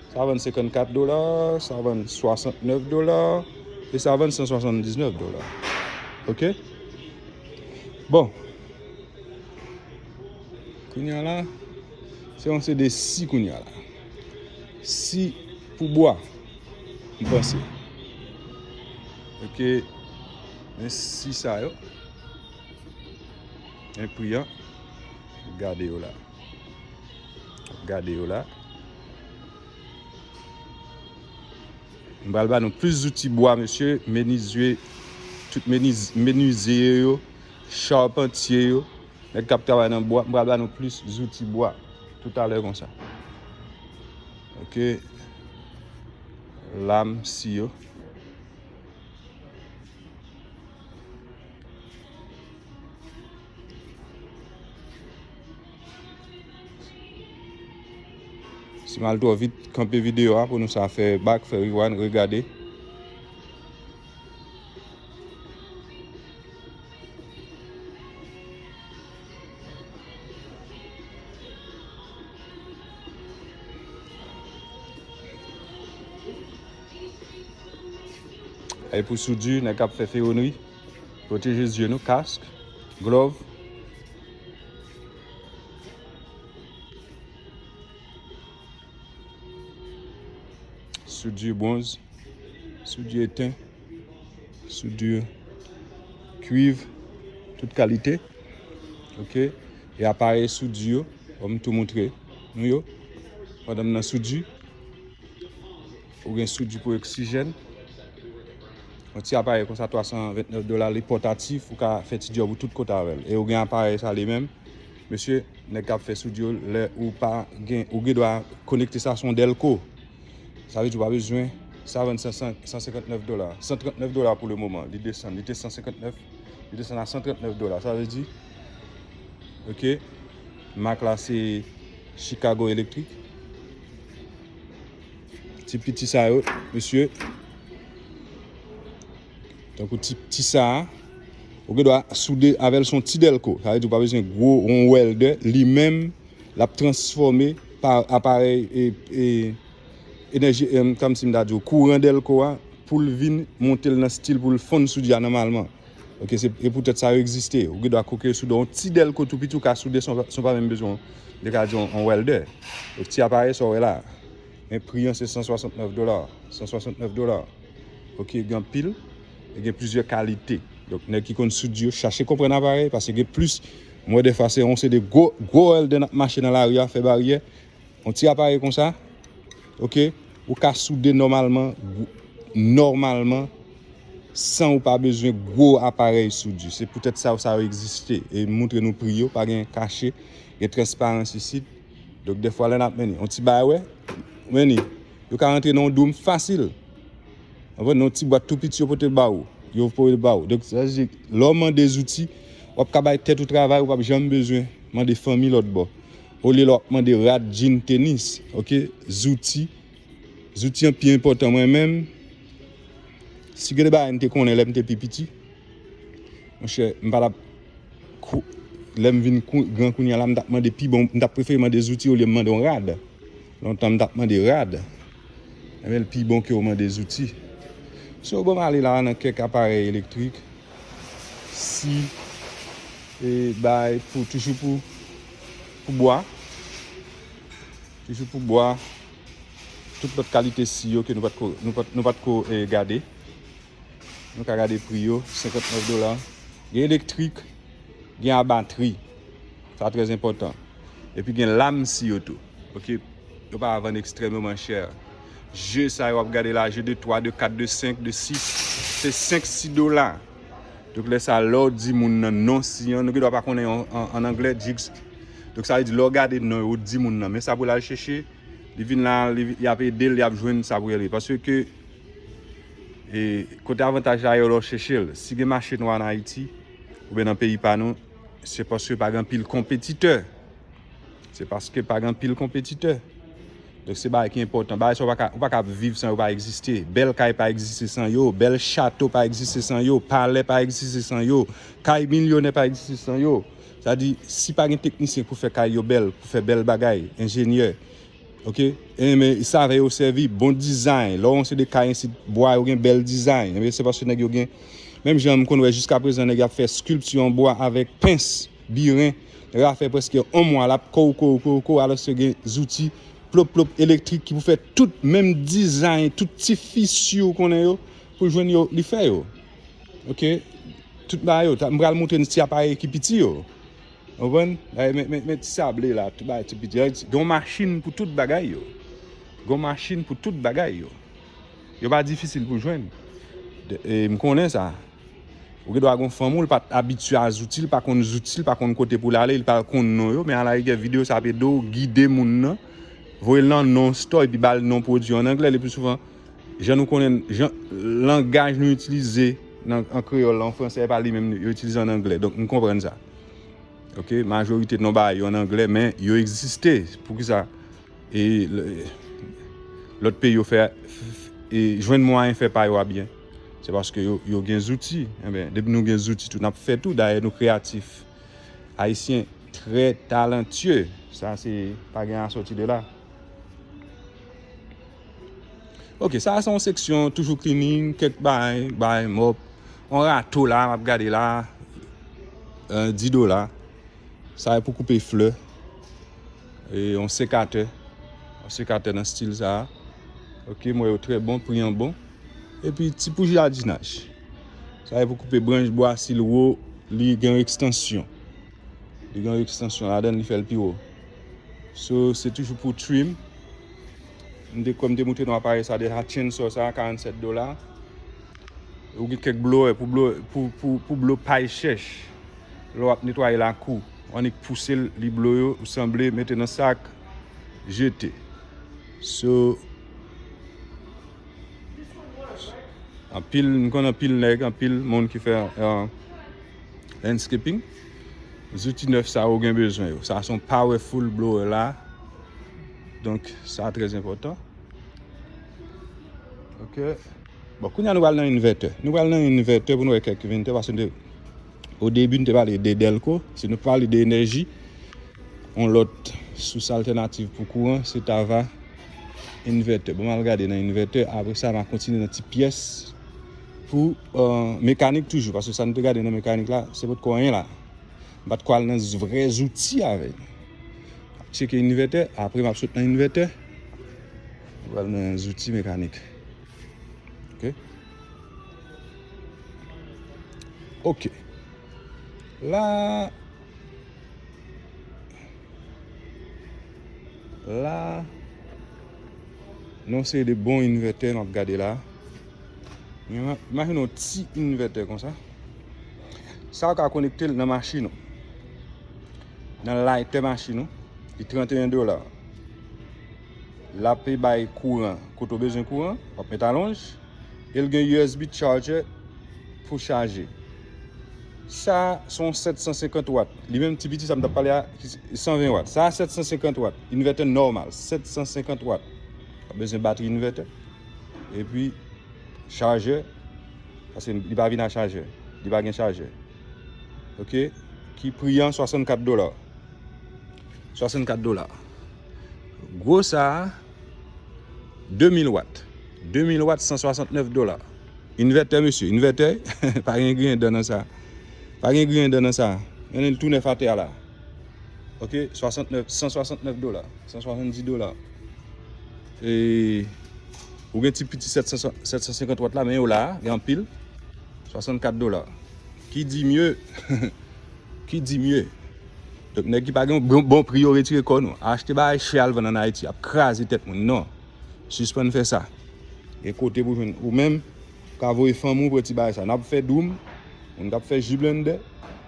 Sa vann senkannkat dola, sa vann swasantnèf dola, e sa vann san swasanndiznèf dola. Ok? Bon. Kounye a la, se yon se de si kounye a la. Si pou bwa, m panse. Ok, men si sa yo, men pri an, gade yo la. Gade yo la. M pral ba nou plis zouti bwa, mesye, menizye, tout meniz-, menizye yo, chapantye yo, nèg k ap travay nan bwa, m pral ba nou plis zouti bwa toutalè konsa. Ok. Lam, si yo. Si m al twò vit, kanpe videyo a pou nou sa fè back, fè rewind, regade. E pou soudi, nèg k ap fè fewonri, pwoteje zye nou, kask, glove. Soudure bwonz, soudure ten, soudure kwiv, tout kalite. Ok. E aparèy soudure yo, bon, m tou montre nou yo. Pandan m nan soudure, ou gen soudure pou oksijèn. Yon ti aparèy konsa, twa san vennèf dola, li pòtatif, ou ka fè ti djòb ou tout kote avè l. E ou gen aparèy sa li menm, mesye, nèg k ap fè soudure yo, lè ou pa gen, ou gen dwa konekte sa sou yon dèlko. Sa vle di ou pa bezwen, sa vann san, san, san senkantnèf dola. San trantnèf dola pou le moman, li desann, li te san senkantnèf, li desann a san trantnèf dola. Sa vle di, ok, mak la se Chicago Electric. Ti piti sa yo, mesye. Tankou ti, ti sa a, ou gen dwa soude avè l, se yon ti dèlko. Sa vle di ou pa bezwen gwo, yon wèldè. Li menm, l ap transfòme pa aparèy, e, e, enèji, e, kòmsi m ta di w, kouran dèlko a, pou l vin monte l nan stil pou l fonn soudi a nòmalman. Ok, se, e poutèt sa yo egziste. Ou gen dwa koke soude yon ti dèlko tou piti, ou ka soude san, san pa menm bezwen, de ka di yon, yon wèldè. Donk, ti aparèy sa w wè la, men pri an se san swasantnèf dola. San swasantnèf dola. Ok, gen anpil, e gen plizyè kalite. Donk, nèg ki konn soudi yo, chache konprann aparèy, paske gen plis, m wè defwa se yon, se de gwo, gwo wèldè n ap mache nan lari a, fè baryè. Yon ti aparèy konsa, ok, ou ka soude nòmalman, gwo-, nòmalman, san ou pa bezwen gwo aparèy soudi. Se poutèt sa, sa yo egziste. E m montre nou pri yo, pa gen kache, gen transparans isit. Donk, defwa, lè n ap mennen yon ti bagay, wè, mennen, yo ka rantre nan yon doum fasil. Konprann? Nan yon ti bwat tou piti, yo pote l ba ou. Yo pote l ba ou. Donk, sa vle di, lè w mande zouti, w ap ka bay tèt ou travay, ou p ap janm bezwen mande fanmi lòt bò. Olye lè w ap mande rad, djin, tenis, ok? Zouti. Zouti an pi enpòtan. Mwen menm, si gen de bagay m te konnen lè m te pi piti, monchè, m pa t ap kou-, lè m vin kou-, gran kounye a la, m t ap mande pi bon, m t ap prefere mande zouti olye m mande yon rad. Lontan, m t ap mande rad. Ebyen, l pi bon ke w mande zouti. So, bon, m ale la nan kèk aparèy elektrik. Si, e, bay pou, toujou pou, pou bwa. Toujou pou bwa. Tout lòt kalite si yo ke nou pa t ko, nou pa t, nou pa t ko, e, gade. Nou ka gade pri yo, senkantnèf dola. Gen elektrik, gen a batri. Sa trè enpòtan. Epi gen lam si yo tou. Ok? Yo pa vann ekstrèmeman chè. Je sa yo w ap gade la, je de twa, de kat, de senk, de sis, se senk, sis dola. Donk, lè sa, lè w di moun nan non si an, nou gen dwa pa konnen an, an, an anglè, jigs. Donk, sa vle di, lè w gade non yo, w di moun nan, men sa pou l al chèche, li vin la, li, y ap ede l, y ap jwenn sa pou l ye. Paske, e, kote avantaj la ye, lè w chèche l. Si gen mache nwa ann Ayiti, oubyen nan peyi pa nou, se paske pa gen anpil konpetitè. Se paske pa gen anpil konpetitè. Donk, se bagay ki enpòtan. Bagay sa, ou pa ka, ou pa ka viv san yo pa egziste. Bèl kay pa egziste san yo. Bèl chato pa egziste san yo. Palè pa egziste san yo. Kay milyonè pa egziste san yo. Sa di, si pa gen teknisyen pou fè kay yo bèl, pou fè bèl bagay, enjenyè, ok? Enben, sa avè yo sèvi, bon dizay. Lè w yon se de kay ensi, bwa yo gen bèl dizay. Enben, se paske nèg yo gen, menm jan m konn wè jiskaprezan, nèg y ap fè skilpti an bwa avèk pens. Biren, nèg la fè prèske yon mwa, l ap kow, kow, kow, kow, alòske gen zouti plop, plop elektrik ki pou fè tout menm dizay, tout ti fisi ou konnen yo, pou jwenn yo, li fè yo. Ok? Tout bagay yo, ta, m pral montre n ti aparèy ki piti yo. Ou konprann? Bagay, men, men, men ti sable la, tout bagay ti piti. Gen yon machin pou tout bagay yo. Gen yon machin pou tout bagay yo. Yo pa difisil pou jwenn. De- e, m konnen sa. Ou gen dwa gen yon fanm ou, li pa t abitye a zouti, li pa konn zouti, li pa konn kote pou l ale, li pa konn non yo, men a la rigè videyo sa ap ede w gide moun nan, voye l nan non store epi ba l non pwodui an anglè, le pli souvan, jan nou konnen, jan, langaj nou itilize nan, an kreyòl la, an fransè, e pa li menm yo itilize an anglè. Donk, m konprann sa. Ok, majorite non bagay yo an anglè, men yo egziste. Poukisa? E l- lòt peyi yo fè, e jwenn mwayen fè pa yo a byen. Se paske yo, yo gen zouti. Enben, depi nou gen zouti tou, n ap fè tou. Dayè, nou kreyatif. Ayisyen trè talantye. Sa, se pa gen a sòti de la. Ok, sa a se yon seksyon toujou cleaning, kèk bagay, bagay mòp. Yon rato la, m ap gade la, euh, dis dola. Sa e pou koupe flè. E yon sekatè. Yon sekatè nan stil sa a. Ok, m wè yo trè bon, pri an bon. Epi ti pou jadinaj. Sa e pou koupe branch bwa, si l wo, li gen yon ekstansyon. Li gen yon ekstansyon ladan l, li fè l pi wo. So, se toujou pou trim. M te kwè m te moutre nou aparèy sa deja, chainsaw sa, karannsèt dola. Ou gen kèk blower pou blo, pou, pou, pou blo pay chèch. Lè w ap netwaye lakou, w annik pouse l, li blo yo, ou sanble mete nan sak, jete. So, anpil, m konn anpil nèg, anpil moun ki fè, euh, landscaping. Zouti nèf sa yo gen bezwen yo. Sa se yon powerful blower la. Donk, sa trè enpòtan. Ok. Bon, kounye a nou pral nan invètè. Nou pral nan invètè pou nou wè kèk invètè, paske nou te, o debi, nou te pale de dèlko. Si nou pale de enèji, yon lòt sous altènativ pou kouran, se ta va invètè. Bon, m al gade nan invètè. Apre sa, m a kontinye nan ti pyès pou, euh, mekanik toujou. Paske sa nou te gade nan mekanik la, se potko anyen la. M pa t ko al nan z- vrè zouti avè l. Tcheke invètè, apre m ap sot nan invètè. M pral nan zouti mekanik. Ok. Ok. La, la, nou se de bon invètè m ap gade la. Ima- Imajine yon ti invètè konsa. Sa ou ka konekte l nan machin ou. Nan laytè machin ou. Li trannteyen dola. L ap bay kouran. Kote w bezwen kouran, w ap met alonj. E l gen U S B charger pou chaje. Sa, se yon sèt san senkant wat. Li menm ti piti sa m t ap pale a, ki se san ven wat. Sa, sèt san senkant wat. Invètè nòmal, sèt san senkant wat. W ap bezwen batri invètè. Epi, chajè. Paske li pa vin a chajè. Li pa gen chajè. Ok? Ki pri an swasannkat dola. Swasannkat dola. Gwo sa a, de mil wat. De mil wat, san swasantnèf dola. Invètè, mesye, invètè. Pa gen griyen dan nan sa. Pa gen griyen dan nan sa. Men li tou nèf atè a la. Ok, swasantnèf, san swasantnèf dola, san swasanndis dola. E ou gen ti piti sèt san, sèt san senkant wat la, men yo la, gen anpil. Swasannkat dola. Ki di mye? Ki di mye? Donk, nèg ki pa gen bon, bon pri yo retire kò nou. Achte bagay chè al vann ann Ayiti, ap kraze tèt moun. Non. Sispann fè sa. Gen kote pou jwenn ou menm, ka voye fanmi w pou ti bagay sa. N ap fè doum, moun k ap fè ji blendè,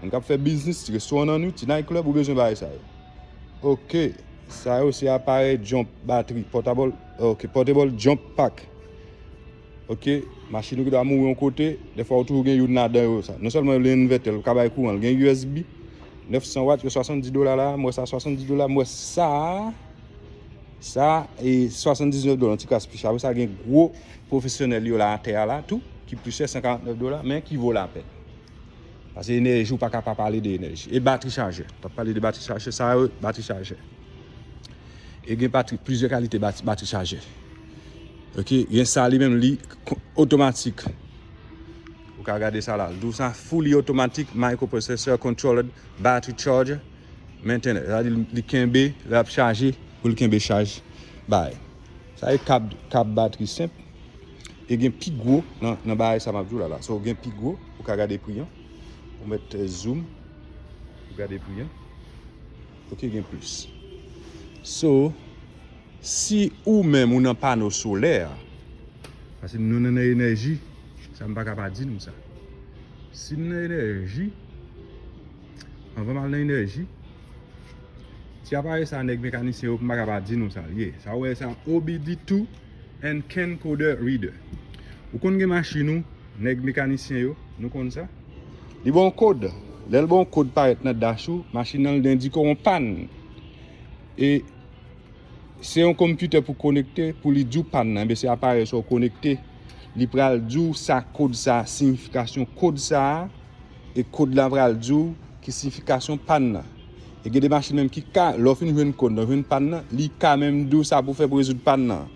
moun k ap fè biznis, ti restoran nan nwit, ti night club, ou bezwen bagay sa yo. Ok, sa yo se aparèy jump batri, portable, ok, portable jump pack. Ok, machin ou ki dwa mouri yon kote, dèfwa ou toujou gen youn ladan yo sa. Non sèlman li envètè, l ka bay kouran, l gen U S B, nèf san wat, yo swasanndis dola la, m wè sa swasanndis dola, m wè sa. Sa, e swasanndiznèf dola, yon ti kras pi chè. Apre sa, gen gwo pwofesyonèl yo la atè a la tou, ki pli chè, san karantnèf dola, men ki vo lapèn. Paske enèji, ou pa ka pa pale de enèji. E batri chajè. T ap pale de batri chajè, sa yo, batri chajè. E gen batri, plizyè kalite batri, batri chajè. Ok, gen sa li menm, li ko- otomatik. Ou ka gade sa la. L di w sa, fully automatic microprocessor controlled battery charger. Mentnan, sa di li kenbe, lè ap chaje, pou l kenbe chaj bagay. Sa e kab, kab batri senp. E gen pi gwo nan, nan bagay sa m ap di w la, la. So, gen pi gwo, ou ka gade pri an. Ou mèt, eh, zoom, ou gade pri an. Ok, gen plis. So, si ou menm ou nan pano solè, Paske nou nan, nan enèji, sa m pa ka pa di nou sa. Si n nan enèji, anvan m al nan enèji, ti aparèy sa nèg mekanisyen yo, m pa ka pa di nou sa l ye. Sa w wè sa, O B D two and CAN Coder Reader. Ou konn gen machin ou, nèg mekanisyen yo, nou konn sa. Li ba w kòd. Lè l ba w kòd parèt nan dash ou, machin nan l endike w yon pàn. E se yon konpitè pou konekte, pou li di w pàn nan. Enben, se aparèy sa w konekte. Li pral di w sa kòd sa, siyifikasyon kòd sa a, e kòd la pral di w ki siyifikasyon pàn nan. E gen de machin menm ki ka, lè w fin jwenn kòd nan, jwenn pàn nan, li ka menm di w sa pou fè pou rezoud pàn nan.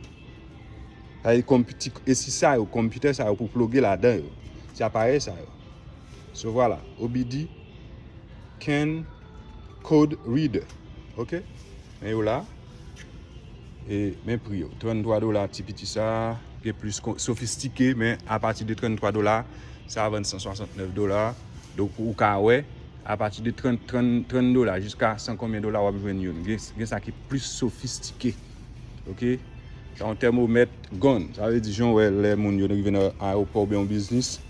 Sa e konpiti-, e si sa yo, konpitè sa yo pou ploge ladan yo. Se aparèy sa yo. So, vwala, O B D, CAN Code Reader. Ok? Men yo la. E men pri yo. Trannntwa dola ti piti sa, gen plis kon-, sofistike, men apati de trannntwa dola, sa vann san swasantnèf dola. Donk, ou ka wè, apati de trant, trant, trant dola jiska san konbyen dola w ap jwenn youn. Gen, gen sa ki plis sofistike. Ok? Sa yon tèmomèt gonn. Sa vle di, jan w wè lè moun yo rive nan ayewopò oubyen yon biznis,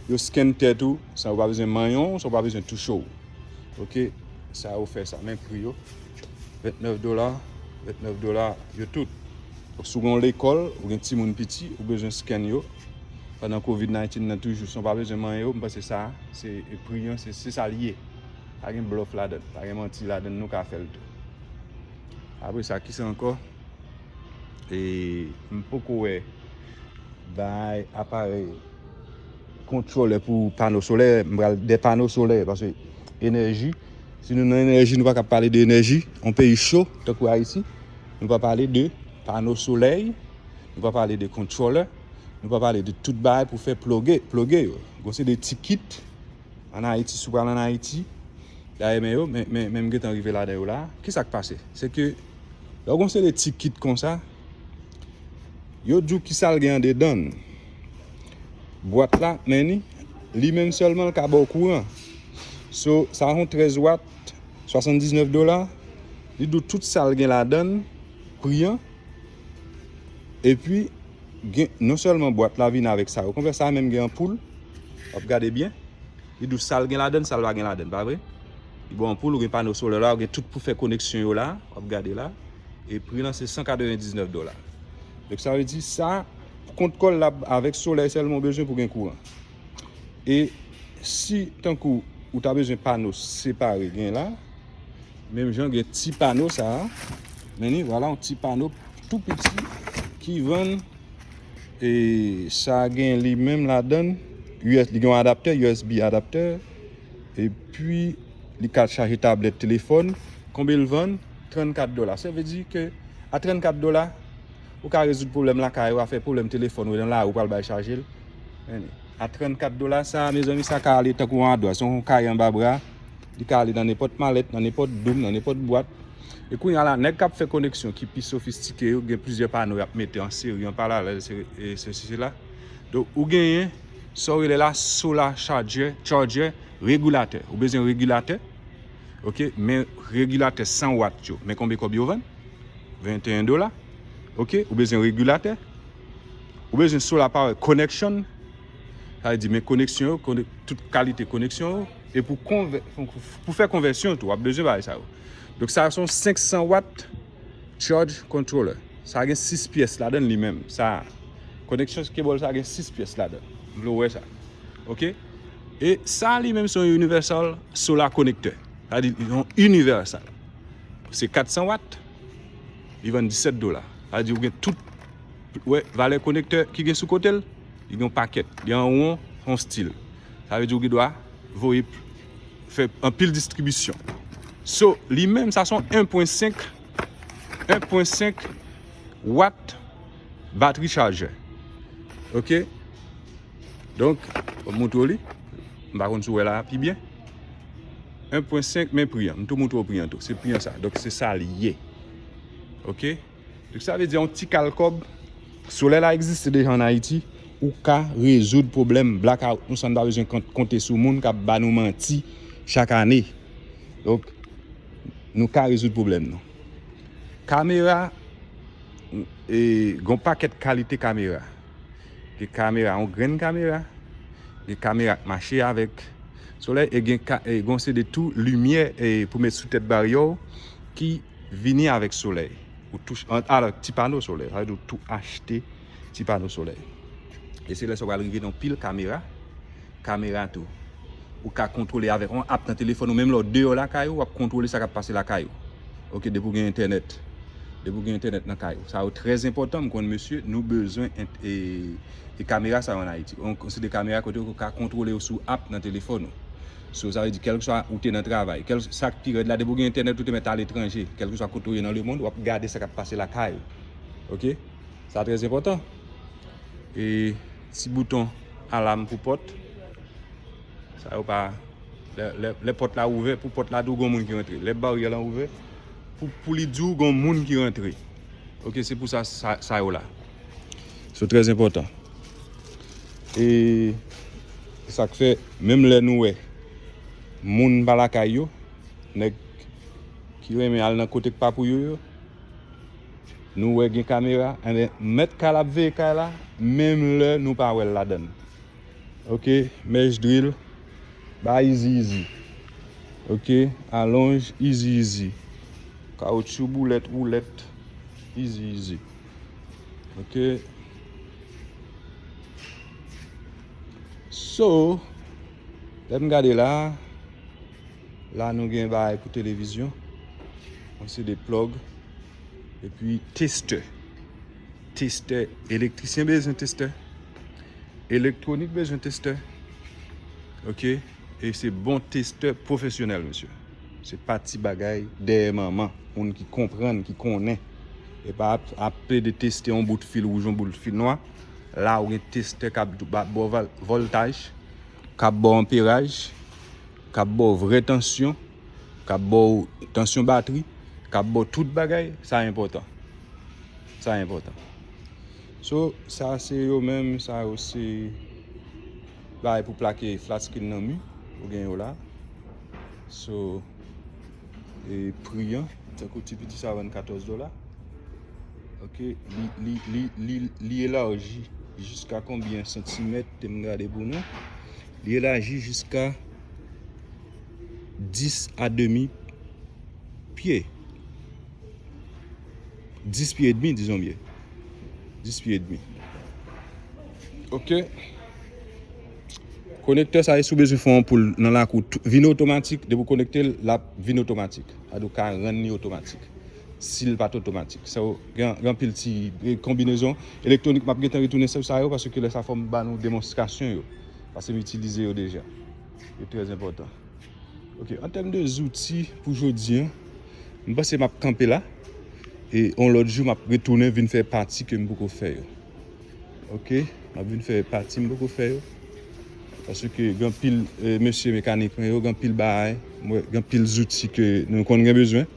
yo scan tèt ou, san ou pa bezwen manyen w, san ou pa bezwen touche w. Ok? Sa yo fè sa. Men pri yo. Ventnèf dola, ventnèf dola, yo tout. Donk, si w gen yon lekòl, ou gen timoun piti, ou bezwen scan yo. Pandan covid nineteen nan toujou, san w pa bezwen manyen yo, m panse sa, se, e pri an, se, se sa l ye. Pa gen blòf ladan, pa gen manti ladan, nou ka fè l tou. Apre sa, kisa ankò? E m poko wè bay aparèy kontwolè pou pano solè, m pral de pano solè, paske enèji, si nou nan enèji, nou pa ka pale de enèji, yon peyi cho, tankou Ayiti, nou pa pale de pano solèy, nou pa pale de kontwolè, nou pa pale de tout bagay pou fè ploge, ploge yo. Gon se de ti kit, ann Ayiti, si w pral ann Ayiti, dayè men yo, men, men, men m gentan rive ladan yo la. Kisa k pase? Se ke, lè w gon se de ti kit konsa, yo di w kisa l gen andedan l. Bwat la, men ni, li menm sèlman l ka ba w kouran. So, sa yon trèz wat, swasanndiznèf dola, li di w tout sa l gen ladan l, pri an, epi, gen, non sèlman bwat la vin avèk sa yo, konpè sa menm gen anpoul, w ap gade byen, li di w sa l gen ladan l, sa l pa gen ladan l, pa vre? Li ba w anpoul, ou gen pano solè la, ou gen tout pou fè koneksyon yo la, w ap gade la, e pri lan se san katrevendiznèf dola. Donk sa vle di sa, pou kont kòl la avèk solèy sèlman ou bezwen pou gen kouran. E si tankou ou ta bezwen pano separe gen la, menm jan gen ti pano sa a, men ni, vwala yon ti pano tou piti ki vann, e sa gen li menm ladan, U S, li gen yon adaptè, U S B adaptè, epi li ka chaje tablèt, telefòn. Konbyen l vann? Trannkat dola. Sa vle di ke a trannkat dola, ou ka rezoud pwoblèm lakay ou, afè pwoblèm telefòn ou nan lari ou pral bay chaje l. Men, a trannkat dola sa, mezanmi, sa ka ale tankou yon adwa. Se yon kaye anba bra, li ka ale nan nenpòt malèt, nan nenpòt doum, nan nenpòt bwat. E kounye a la, nèg k ap fè koneksyon ki pi sofistike yo, gen plizyè pano y ap mete an seri, an paralèl, se, e sesi, sela. Donk, ou genyen, sa w rele la, solar charger, charger, regilatè. Ou bezwen regilatè, ok, men regilatè san wat yo. Men konbyen kòb yo vann? Venteyen dola. Ok, ou bezwen regilatè. Ou bezwen solar power connection. Sa vle di, men koneksyon yo, kone-, tout kalite koneksyon yo. E pou konvè-, pou, pou fè konvèsyon tou, w ap bezwen bagay sa yo. Donk, sa se yon senk san wat charge controller. Sa gen sis pyès ladan li menm. Sa, koneksyon cable sa gen sis pyès ladan. M vle w wè sa. Ok? E sa li menm se yon universal solar connector. Sa vle di, yon universal. Se kat san wat. Li vann disèt dola. Sa vle di, ou gen tout, wè, valè konektè ki gen sou kote l, li gen yon pakèt. Li an won, yon stil. Sa vle di, ou gen dwa voye, fè anpil distribisyon. So, li menm, sa se yon en pwen senk, en pwen senk wat batri chajè. Ok? Donk, m montre w li. M pa konn si w wè la pi byen. En pwen senk, men pri an. M tou montre w pri an tou. Se pri an sa. Donk, se sa li ye. Ok? Donk, sa vle di, yon ti kal kòb, solèy la egziste deja ann Ayiti, ou ka rezoud pwoblèm blackout nou san n pa bezwen kont-, konte sou moun k ap ba nou manti chak ane. Donk, nou ka rezoud pwoblèm nou. Kamera, e, gon pakèt kalite kamera. Gen kamera, yon grenn kamera. Gen kamera k mache avèk solèy e gen ka, e gon seri de tou limyè e pou met sou tèt baryè w ki vini avèk solèy. Ou touche, an, alò, ti pano solèy. Sa vle di ou tou achte ti pano solèy. E se lè sa w pral rive nan pil kamera. Kamera tou. Ou ka kontwole avèk yon app nan telefòn ou, menm lè w deyò lakay ou, w ap kontwole sa k ap pase lakay ou. Ok, depi w gen entènèt. Depi w gen entènèt nan kay ou. Sa yo trè enpòtan, m konn mesye, nou bezwen ent-, e, e kamera sa yo ann Ayiti. On, se de kamera kote ou ka kontwole yo sou app nan telefòn ou. So, sa vle di, kèlkeswa ou te nan travay, kèl, sa k pi rèd la, depi w gen entènèt, ou te mèt aletranje, kèlkeswa kote w ye nan lemonn, w ap gade sa k ap pase lakay ou. Ok? Sa trè enpòtan. E ti bouton alam pou pòt. Sa yo pa, lè, lè, lè pòt la ouvè, pou pòt la di w gon moun ki rantre. Lè baryè lan ouvè, pou, pou li di w gon moun ki rantre. Ok, se pou sa, sa, sa yo la. Se trè enpòtan. E sa k fè, menm lè nou wè moun pa lakay yo, nèg ki renmen al nan kote k pa pou yo yo, nou wè gen kamera, enben, mèt kay la ap veye kay la, menm lè nou pa wè l ladan l. Ok, mèch dril, ba izi izi. Ok, alonj, izi izi. Kawotchou, boulèt, woulèt, izi izi. Ok. So, lè m gade la, la nou gen bagay pou televizyon. Yon seri de plug. Epi testè. Testè, elektrisyen bezwen testè. Elektwonik bezwen testè. Ok? E se bon testè pwofesyonèl, mesye. Se pa ti bagay dèyè manman. Moun ki konprann, ki konnen. E pa ap, ap plede teste yon bout fil wouj, yon bout fil nwa. La, ou gen testè k ap ba, ba w vòl-, vòltaj, k ap ba w anperaj, k ap ba w vrè tansyon, k ap ba w tansyon batri, k ap ba w tout bagay, sa enpòtan. Sa enpòtan. So, sa se yo menm, sa yo se bagay pou plake flat screen nan mi, ou gen yo la. So, e pri an, tankou ti piti sa vann katòz dola. Ok, li, li, li, li, li elaji jiska konbyen santimèt, te m gade pou nou. Li elaji jiska dis a demi pye. Dis pye edmi, dizon byen. Dis pye edmi. Ok. Konektè sa, e si w bezwen fè yon anpoul nan lakou, tou, vin otomatik, depi w konekte l, l ap vin otomatik. Sa vle di w ka rann li otomatik. Si l pa t otomatik. Sa yo, gen, gen anpil ti, e, konbinezon elektwonik, m ap gentan retounen sou sa yo, paske lè sa fò m ba nou demonstrasyon yo. Paske m itilize yo deja. Yo trè enpòtan. Ok, an tèm de zouti pou jodi a, m panse m ap kanpe la. E yon lòt jou, m ap retounen vin fè pati ke m poko fè yo. Ok, m ap vin fè pati m poko fè yo. Paske gen anpil, e, mesye mekanik mwen yo, gen anpil bagay, mwen, gen anpil zouti ke nou konn gen bezwen.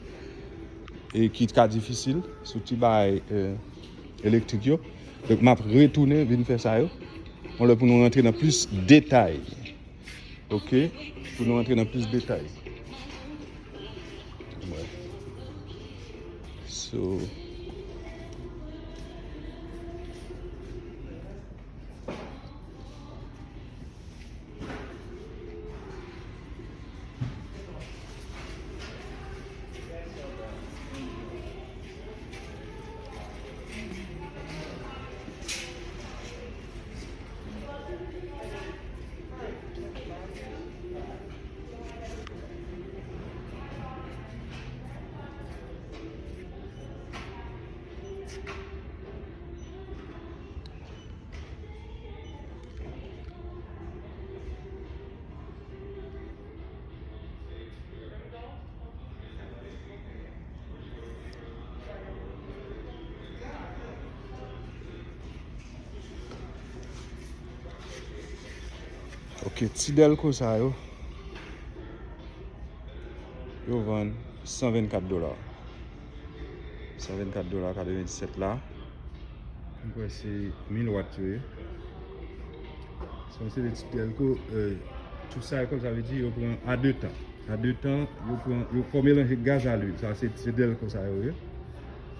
E ki ka difisil, sou ti bagay, e, elektrik yo. Donk, m ap retounen vin fè sa yo. Yon lè pou nou rantre nan plis detay. Ok, pou nou rantre nan plis detay. Wè. So, Ok, ti dèlko sa yo, yo vann san vennkat dola. San vennkat dola, katrevenndisèt la. M kwè se mil wat yo ye. Sa se de ti dèlko, e, tou sa e kòm sa vle di, yo pran a de tan. A de tan, yo pran, yo fè melanje gaz a lwil. Sa se, se dèlko sa yo ye.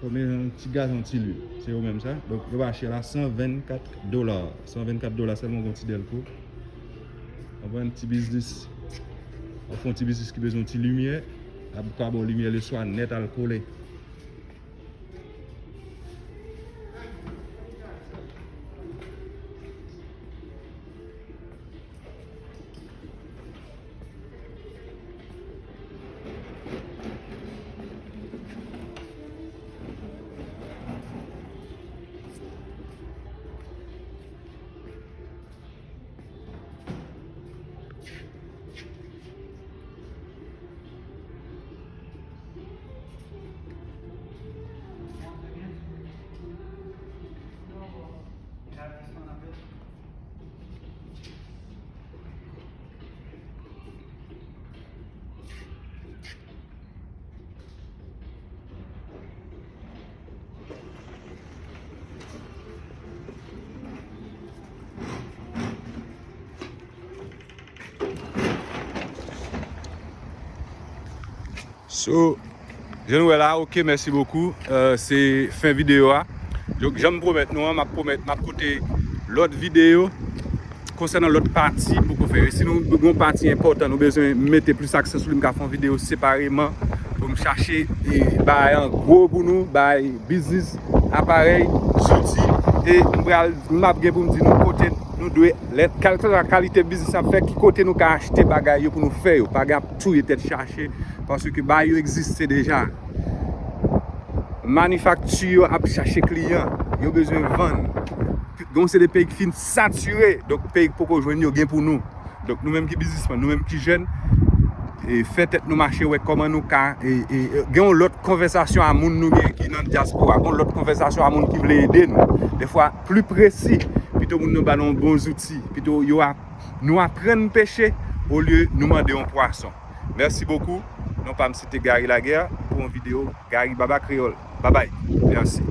Fòme yon ti gaz, yon ti lwil. Se yo menm sa. Donk, yo pa chè la, san vennkat dola. San vennkat dola sèlman, gon ti dèlko. W ap vann ti biznis. W ap fè yon ti biznis ki bezwen yon ti limyè. L ap ka ba w limyè leswa nèt al kole. So, jan nou wè la, ok, mèsi bokou. Euh, se fen videyo a. Donk, jan m pwomèt nou an, m ap pwomèt, m ap pote lòt videyo konsènan lòt pati pou ko fè. Si nou gen yon pati enpòtan, nou bezwen mete plis aksan sou li, m ka fè yon videyo separeman pou m chache e bay an gwo pou nou, bay biznis, aparèy, zouti, e m pral, m ap gen pou m di nou kote nou dwe, lè, kèlkeswa kalite biznis n ap fè, ki kote nou ka achte bagay yo pou nou fè yo. Pa gen ap touye tèt chache, paske bagay yo egziste deja. Manifakti yo ap chache kliyan, yo bezwen vann. Gen yon seri de peyi ki fin satire, donk peyi ki poko jwenn yo gen pou nou. Donk nou menm ki biznismann, nou menm ki jèn, e fè tèt nou mache, wè kòman nou ka e, e, e gen yon lòt konvèsasyon a moun nou gen ki nan dyaspora, gen yon lòt konvèsasyon a moun ki vle ede nou. Defwa, pli presi, pito moun nou ba nou yon bon zouti, pito yo ap, nou aprann peche olye nou mande yon pwason. Mèsi bokou. Non pa m se te Gary Laguerre pou yon videyo Gary Baba Kreyòl. Babay. Mèsi.